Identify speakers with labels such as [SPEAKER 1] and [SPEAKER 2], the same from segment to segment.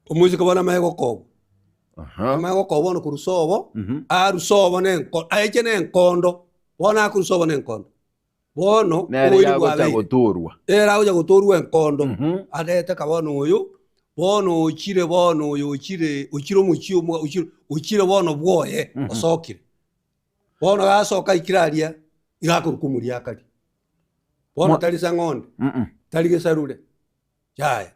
[SPEAKER 1] Omoiseke bono amanye gokobwa.
[SPEAKER 2] Aha.
[SPEAKER 1] Amanye gokobwa bono korwa sobo,
[SPEAKER 2] Mhm.
[SPEAKER 1] arwe sobo na enko aeche na enkondo, bono akorwa sobo na enkondo. Bono,
[SPEAKER 2] Nere
[SPEAKER 1] oboiri
[SPEAKER 2] yagocha
[SPEAKER 1] bwabeire.
[SPEAKER 2] gotorwa.
[SPEAKER 1] Ere agocha gotorwa enkondo,
[SPEAKER 2] Mhm.
[SPEAKER 1] arete ka bono oyo, bono ochire bono oyo ochire ochire omochie omo ochire ochire bono bwoye,
[SPEAKER 2] Mhm.
[SPEAKER 1] osokire. Bono gasoka aikire aria, iga akorokwa omoriakari. Bono
[SPEAKER 2] Mwa-
[SPEAKER 1] tari sang'onde,
[SPEAKER 2] Mm-mm.
[SPEAKER 1] tari gesarure, yaya.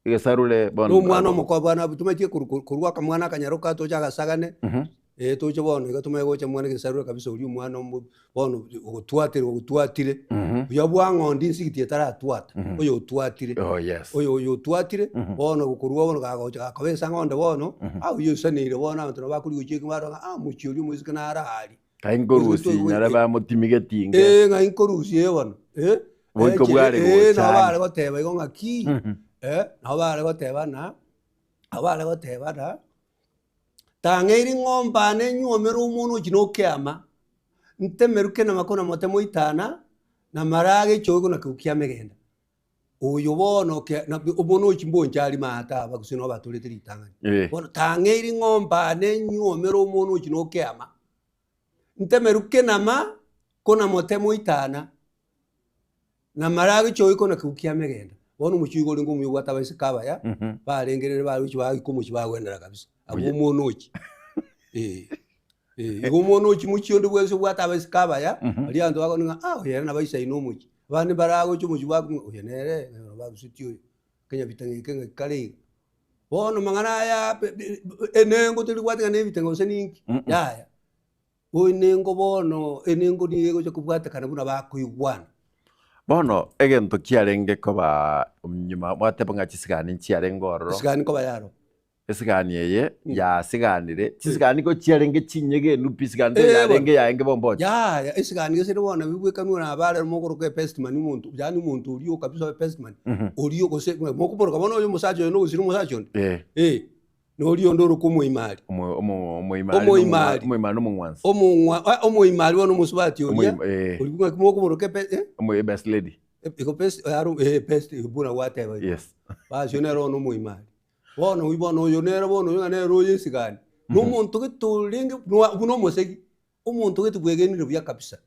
[SPEAKER 2] Egesarure bono.
[SPEAKER 1] Na omwana omoka bwana abwo tomache koru korwa akamwana akanyaroka toche agasagane,
[SPEAKER 2] Mhm.
[SPEAKER 1] eh toche bono iga tomanye gocha mwana egesarure kabisa oria omwana omo bono ogotwatire ogotwatire,
[SPEAKER 2] Mhm.
[SPEAKER 1] buya bwa ng'ondi nsigiti etaratwata,
[SPEAKER 2] Mhm.
[SPEAKER 1] oyo otwatire,
[SPEAKER 2] Oh yes.
[SPEAKER 1] oyo oyo otwatire,
[SPEAKER 2] Mhm.
[SPEAKER 1] bono gokorwa bono kagocha gakoba esang'onde bono,
[SPEAKER 2] Mhm.
[SPEAKER 1] ah oyio oisaneire bono abanto nabo bakorigia gochia ekimo barora ng'a ah omochie oria omoiseke nare aria.
[SPEAKER 2] Kai nkorusia inyare bamotimigeti inge.
[SPEAKER 1] Eh, ng'ai nkorusia eye bono eh,
[SPEAKER 2] Boiko
[SPEAKER 1] eche-
[SPEAKER 2] bware
[SPEAKER 1] eh,
[SPEAKER 2] gocha
[SPEAKER 1] nabo bare
[SPEAKER 2] ang'e.
[SPEAKER 1] goteba igo ng'aki
[SPEAKER 2] Mhm.
[SPEAKER 1] eh, nabo bare goteba ng'a, nabo bare goteba ng'a, tang'eiri ng'ombe ane nyuomere omwana ochia na okeama, ntemerwe kenama kona mote moitana, na mara agechoe kona kegwe kia megenda. Oyo bono ke na obono ochi mbonchari maate aba gose nabo batorete ritang'ani.
[SPEAKER 2] Eh.
[SPEAKER 1] Bono tang'eiri ng'ombe ane nyuomere omwana ochi na okeama, ntemerwe kenama kona mote moitana, na mara agechoe kona kegwe kia megenda. Bono omochie oiga orenge omuya obwate abaiseke abaya,
[SPEAKER 2] Mhm.
[SPEAKER 1] barengerere baroche baika omochie bagwenera kabisa, abwo
[SPEAKER 2] Buya.
[SPEAKER 1] omwana ochi eh. Eh, igo omwana ochi mochie onde bwensi obwate abaiseke abaya,
[SPEAKER 2] Mhm.
[SPEAKER 1] baria abanto bakonyora ng'a ah oyo ere nabo aisaine omochie. Abande mbaragocha omochie bakumia oyo nere nere barusetie oyo, ekenyabitang'a eke ng'aki kare iga. Bono mang'ana aya be- be- enengo tori bwate ng'a na ebitang'a gose ninki,
[SPEAKER 2] Mm-mm.
[SPEAKER 1] yaya. Enengo bono, enengo nigo egocha kobwatekana buna bakoigwana.
[SPEAKER 2] Bono egento kiarenge koba nyuma mwateba ng'a chisigani nchiarenge ororo.
[SPEAKER 1] Esigani nkoba yaro.
[SPEAKER 2] Esigani eye
[SPEAKER 1] Mm.
[SPEAKER 2] yasiganire, chisigani ko chiarenge chinyegenu pi, sigani
[SPEAKER 1] Eh, bono.
[SPEAKER 2] yarenge yaenge bomboche.
[SPEAKER 1] Yaya, esigani gese bono bibwekanwe na abare mogoroka ebest man omonto, yaani omonto oria kabisa best man,
[SPEAKER 2] Mhm.
[SPEAKER 1] oria gose mokoboroka bono oyo omosacha oyo nogosira omosacha onde,
[SPEAKER 2] Eh,
[SPEAKER 1] eh, na oria onde oroka omoimari.
[SPEAKER 2] omo- omo- omoimari
[SPEAKER 1] Omoimari.
[SPEAKER 2] nomong'wa- omoimari nomong'wansi.
[SPEAKER 1] Omong'wa ah, omoimari bono omosubati oria,
[SPEAKER 2] Omoima- eh,
[SPEAKER 1] oria ng'aki mokoboroka ebe eh,
[SPEAKER 2] omo- best lady.
[SPEAKER 1] igo best aro eh best buna gwateba igo.
[SPEAKER 2] Yes.
[SPEAKER 1] Basi oyio nere bono omoimari. Bono oyio bono oyo nere bono oyo ng'a nere oyo esigani, na omonto gete orenge buna buna omosegi, omonto gete bwegenire buya kabisa,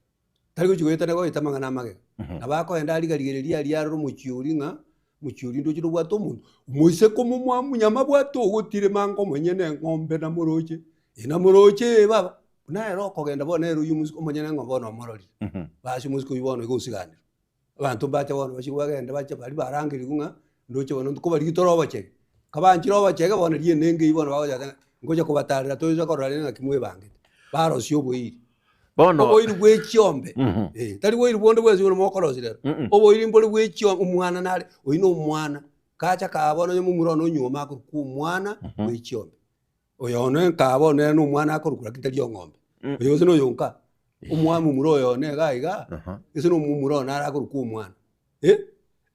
[SPEAKER 1] tari gochia goetana goeta amang'ana amagega. Nabo akoenda arigarigereria aria arore omochie oria ng'a, omochie oria ndoche nobwate omonto, omoiseke omomwamu nyamabwate ogotire manga omonyene eng'ombe namoroche, eh namoroche eh baba, buna ere okogenda bono nere oyio omosike omonyene eng'ombe bono omororire. Basi omosike oyio bono igo osiganirwe. Abanto mbache bono bachie bagende bache baria barangerigwe ng'a ndoche bono nkobarigia tore obochege. Kabanchire obochege bono riria enengo eywo bono bagocha ng'a ngocha kobatarera toisa korora rende ng'aki mwebangete. Barosia oboiri.
[SPEAKER 2] Bono
[SPEAKER 1] Oboiri bwa echiombe,
[SPEAKER 2] Mhm.
[SPEAKER 1] eh, tari boiri bonde bwensi buna mokorosia rero.
[SPEAKER 2] Mm-mm.
[SPEAKER 1] Oboiri mbore bwa echiombe omwana nare, oyio na omwana, kacha kaa bono onye momura one onyuoma akorokwa omwana bwa echiombe. Oyo one nkaa bono nere nomwana akorokwa lakini tari ong'ombe.
[SPEAKER 2] Mm.
[SPEAKER 1] Oyo gose noyo nka, omwa momura oyo one iga iga,
[SPEAKER 2] Aha.
[SPEAKER 1] gose nomomura one nare akorokwa omwana eh,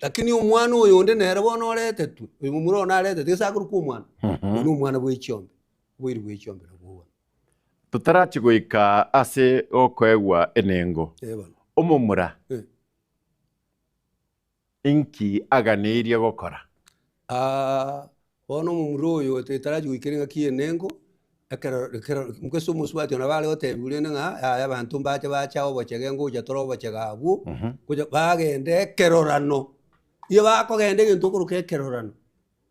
[SPEAKER 1] lakini omwana oyo onde nere bono oretetwe, oyo momura one aretetwe gese akorokwa omwana,
[SPEAKER 2] Mhm.
[SPEAKER 1] oyo nomwana bwa echiombe, oboiri bwa echiombe nabwo bono.
[SPEAKER 2] Totarachi goika ase okoegwa enengo,
[SPEAKER 1] Eh bono.
[SPEAKER 2] omomura
[SPEAKER 1] Eh.
[SPEAKER 2] Inki aganeirie gokora?
[SPEAKER 1] Aa, bono omomura oyo etarachi goikera engaki y'enengo, ekero ekero gose omosubati one nabo are gotebiwa rende ng'a yaya abanto mbache bache obochege ngocha tore obochege abwo, ngocha bagende ekerorano, iyo bakogenda egento okoroka ekerorano.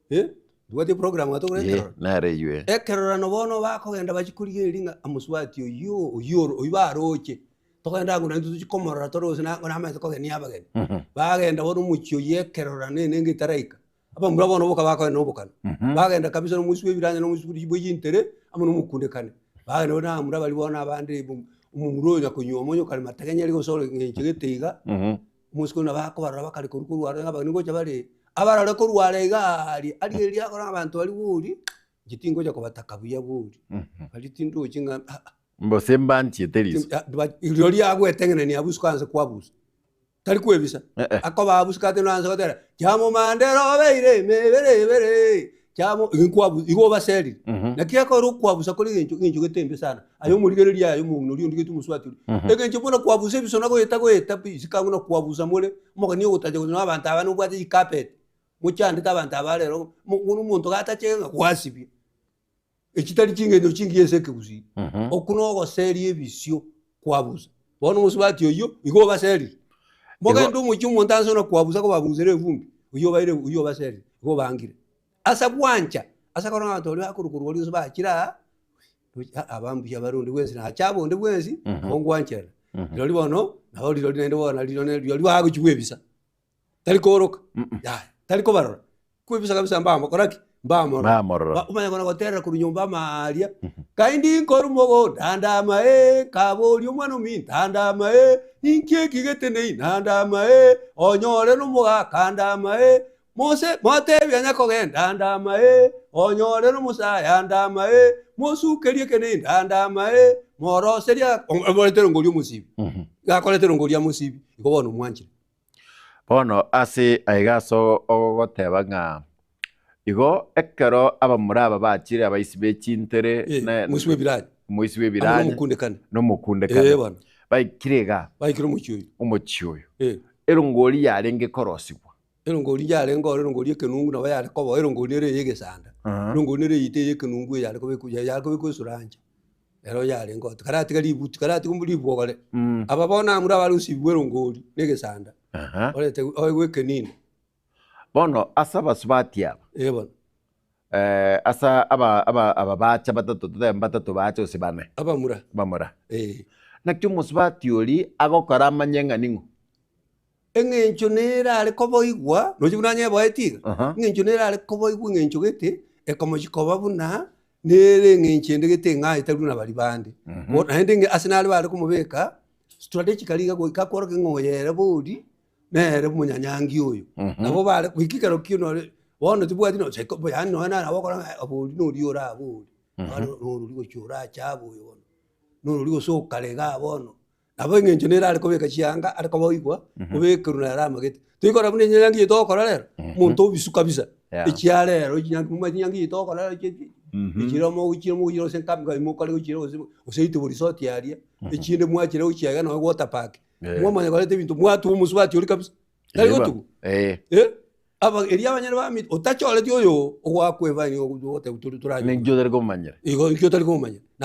[SPEAKER 1] Eh, ntobwati eprogram iga tokore
[SPEAKER 2] Ee,
[SPEAKER 1] ekerorano.
[SPEAKER 2] nere eywo eh.
[SPEAKER 1] Ekerorano bono bakogenda bachie korigereria ng'a omosubati oyio oyio oro oyio baroche, togende ang'o naintwe tochie komorora tore gose na namaete kogenia abageni. Bagenda bono omochie oyio ekerorano enenge etaraika, abamura bono boka bakogenda na obokano. Bagenda kabisa na omoisia bwa ebiranya na omoisia bwa chintere, amo na omokundekane. Bagenda bono abamura baria bono abande omomura oyo nyakonyuoma onye okare mategenyeri gose ore eng'encho gete iga. Omosike oyio nabo akobarora bakare korwa korwa aroro ng'a abageni ngocha bare, abarore korwa are iga aaria, arigereria akore ng'a abanto baria bori, inche tingocha kobataka buya bori, baria tindochi ng'a aa.
[SPEAKER 2] Gose mbanchiete riso.
[SPEAKER 1] Rirorio agweteng'enenia abwo isiko anse kwabusa, tari kwebisa,
[SPEAKER 2] Eh-eh.
[SPEAKER 1] akoba abwo isiko atende anse gotera, Chiamomandera obeire emebere ebere, chiamo igo nkwabu igo obaserire. Naki ekero okwabusa kore egento egento gete embe sana, aye omorigereria aye omong'ina oria ondigetie omosubati oria, egento buna kwabusa ebisona goeta goeta pi isiko abwo na kwabusa more, omogeni ogotacha gose na abanto aba nobwate chicarpet. Mochandete abanto aba rero, mo buna omonto gatache ng'a gwasibia. Echi tari ching'encho chingiya ase ekegusii. Okwo nogoseria ebisio kwabusa. Bono omosubati oyio igo obaserire. Mogende omochie omonto anse buna kwabusa kobabusera evumbi, oyio obaire oyio obaserire, igo obangire. Ase gwancha, ase korora ng'a abanto baria bakorwa korwa oria gose bachire aa, aba mbuya bare onde bwensi nache abe onde bwensi, nabo ngwancherana. Rirorio bono, nabo rirorio naende bono rirorio rirorio bagochia bwebisa. Tari kooroka, yaya, tari kobarora, kwebisa kabisa mbamokora ki? Mbamorora.
[SPEAKER 2] Mbamorora.
[SPEAKER 1] Ba- Omanye kona goterera korwa nyomba amaaria, kaindi nkorwa mogondo ndama ee, nkaboria omwana ominto ndama ee, ninki eki getenei na ndama ee, onyore nomogaka ndama ee, mose motebia nyakogenda ndama ee, onyore nomosaya ndama ee, mosukerie ekenei nda ndama ee, moroserie oborete rongoria omosibi, gakorete rongoria mosibi, igo bono omwanchire.
[SPEAKER 2] Bono ase aiga ase ogoteba ng'a igo ekero abamura aba bachire abaisi be chintere
[SPEAKER 1] Eh,
[SPEAKER 2] ne-
[SPEAKER 1] omoisi bw'ebiranya.
[SPEAKER 2] omoisi
[SPEAKER 1] Amo
[SPEAKER 2] bw'ebiranya
[SPEAKER 1] nomokundekane.
[SPEAKER 2] nomokundekane
[SPEAKER 1] Eh, bono.
[SPEAKER 2] baikire iga
[SPEAKER 1] Baikire omochie oyo.
[SPEAKER 2] omochie oyo
[SPEAKER 1] Eh.
[SPEAKER 2] erongori yarenge korosigwa.
[SPEAKER 1] Erongori yarenge oro erongori ekenungu nabo yare koba erongori nere eye egesanda. Erongori nere eyito eye ekenungu eye yare kobekwa yare kobekwa esurancha. Ero yarenge oo tikaratiga ributi tikaratiga ribwogore. Aba bono abamura abare gosibwa erongori na egesanda, orete oegwe ekenini.
[SPEAKER 2] Bono ase abasubati aba,
[SPEAKER 1] Ee bono.
[SPEAKER 2] ase aba aba aba bacha batato totebe mbatato bacha gose bane.
[SPEAKER 1] Abamura.
[SPEAKER 2] Abamura.
[SPEAKER 1] Ee.
[SPEAKER 2] Naki omosubati oria agokora amanye ng'a ning'o?
[SPEAKER 1] Eng'encho nere are koboigwa, roche buna anyeboetie iga,
[SPEAKER 2] Aha.
[SPEAKER 1] eng'encho nere are koboigwa eng'encho gete, ekomochia koba buna nere eng'encho ende gete eng'ao etari buna baria bande. Bo naende ng'a ase nare bare komobeka, strategically iga goika akworokia ng'a oyo ere bori, nere omonyanyangi oyo. Nabo bare goika ekero kio nore bono tibwati no psycho yaani nonya nabo okora ng'a bori noria orabe oria, bono norori gochia orache abe oyo bono, norori gose okare igaa bono. Nabo engencho nere are kobeka chianga, are koboigwa, obekerwa nere amagete. Toikora buna enyangi eye togokora rero, omonto obisu kabisa.
[SPEAKER 2] Yeah.
[SPEAKER 1] Echia rero chinyangi momanyete chinyangi eye togokora rero chi- chi- echire mogochira mogochira gose nkambi mokore gochira gose gose Itibo resort aria, echinde mwachire gochia iga nonye water park.
[SPEAKER 2] Yeah.
[SPEAKER 1] Mwamanya koreta ebinto mwatuba omosubati oria kabisa, tari
[SPEAKER 2] Eba.
[SPEAKER 1] gotugwa.
[SPEAKER 2] Eh.
[SPEAKER 1] Eh, aba erio abanyene bamito, otachoreti oyo ogoakwa efaini ogoteba tori toranywe.
[SPEAKER 2] Ninki otari komomanyera?
[SPEAKER 1] Igo inki otari komomanyera.